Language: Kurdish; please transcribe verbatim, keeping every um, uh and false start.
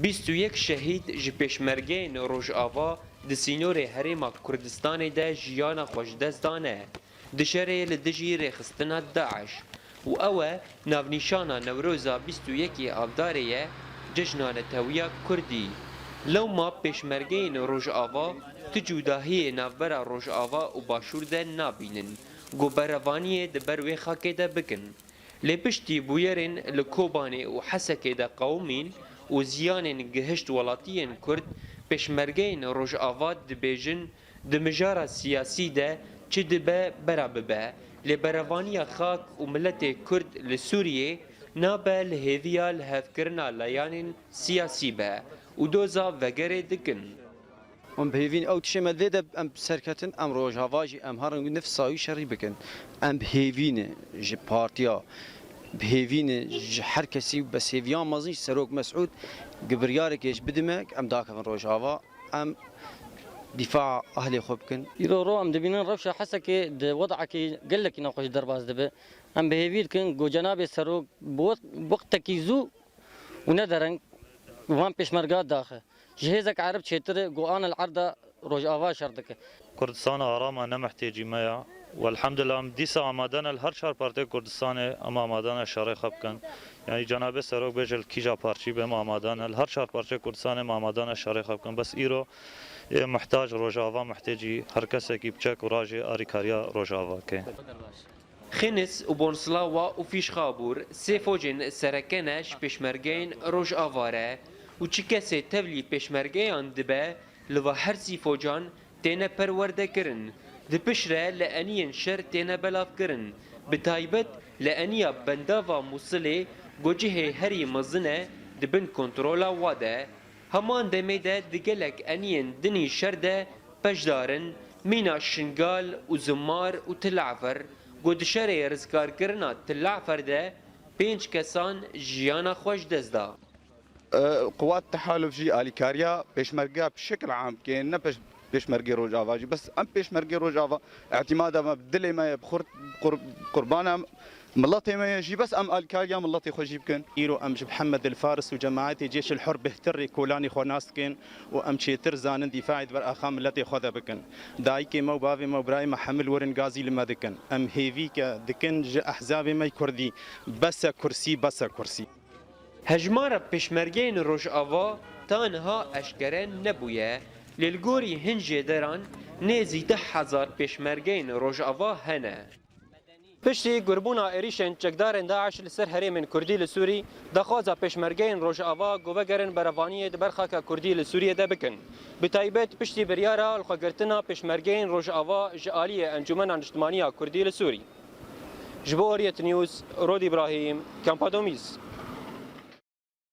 Bîst û yek şehîd ji pêşmergeyên Rojava di sînorê Herêma Kurdistanê de jiyana xwe ji dest dane di şerê li dijî rêxistina DAIŞ û ew e navnîşana Newroza bîst û yekê Avdarê ye, cejna netewiya Kurdî. Lewma pêşmergeyên Rojava tu cudahiyê navbera Rojava û Başûr de nabînin ku berevaniyê di ber wê xakê de bikin. Lê piştî bûyerên li Kobanê û Hesekê de qewimîn û ziyanên gihişt welatiyên Kurd, pêşmergeyên Rojava dibêjin, di mijara siyasî de çi dibe bera bibe, lê berevaniya xak û miletê Kurd li Sûriyê nabe li hêviya lihevkirina layanên siyasî be û doza vegerê dikin. Em bi hêvî ne. Ew tiştê me vê de em bi ser ketin, em Rojava jî em herin nifsa wî şerî bikin. Em bi hêvî ne ji partiya, bi hêvî ne ji her kesî, bes hêviya mezin ji Serok Mesûd, gi biryarek hêj bidime, em dakevin Rojava, em dîfaa ehlê xwe bikin. Îro ro em dibînin rewşa Hesekê di wedakî gelekî nexweş derbas dibe. Em bi hêvî dikin ku cenabê Serok bi wext-, wextekî zû û ne dereng van pêşmerga daxe. Ji hêzek erib çêtir e ku an li erda Rojava şer dike. Kurdistan aram e, ne mihtêcî me ya. Welhamdulillah, em dîsa amade ne li her çar partiyê Kurdistanê, em amade ne şerê xwe bikin. Yanî cenabê Serok bêje li kîja partî be, em amade ne. Li her çar partiyê Kurdistanê em amade ne şerê xwe bikin. Bes îro ê muhtac Rojava, mihtêcî her kesekî biçek û rajê arîkariya Rojava ke. Xênis û Bonslava û Fîşxabûr sê focên sereke ne ji pêşmergeyên Rojava re û çi kesê tevlî pêşmergeyan dibe, li va her sî focan têne perwerdekirin. Di piştre li eniyên şer têne belavkirin. Bi taybet li eniya bendava Mûsilê ku cihê herî mezin e di bin kontrola wa de. Heman demê de di gelek eniyên din î şer de beşdar in, mîna Şingal û Zimar û Til Efer, ku di şerê rizgarkirina Til Efer de pênc kesan jiyana xwe ji dest da. E, Quwat Tehaluf jî alîkariya pêşmergeya bi şekil am dike, ne pêş-, pêşmergê Rojava jî. Bes em pêşmergê Rojava, îtimada me bi dilê me ye, bi xurt-, qur-, qurbana Miletê me ye jî, bes em alîkariya miletê xwe jî bikin. Îro em ji Mihemed el Faris û cemaetê Cêş el Hur bêhtir rê kolanê xwe nas dikin û em çêtir zanin dîfaê di ber axa miletê xwe de bikin. Dayikê me û bavê me û birayê me hemil werin gazî li me dikin. Em hêvî ke dikin ji ehzabê me kurdî, bese kursî, bese kursî. Hejmara pêşmergeyên Rojava ta niha eşkere nebûye, lê li gorî hin jêderan nêzî deh hezar pêşmergeyên Rojava hene. Piştî gurbûna êrîşên çekdarên DAIŞ li ser herêmên Kurdî li Sûrî, daxwaza pêşmergeyên Rojava ku vegerin berevaniyê di ber xaka Kurdî li Sûriyê de bikin. Bi taybet piştî biryara lixwegirtina pêşmergeyên Rojava ji aliyê Encûmena Niştimanî ya Kurdî li Sûrî. Ji bo Orient News, Rod Îbrahîm, Kampa Domîz.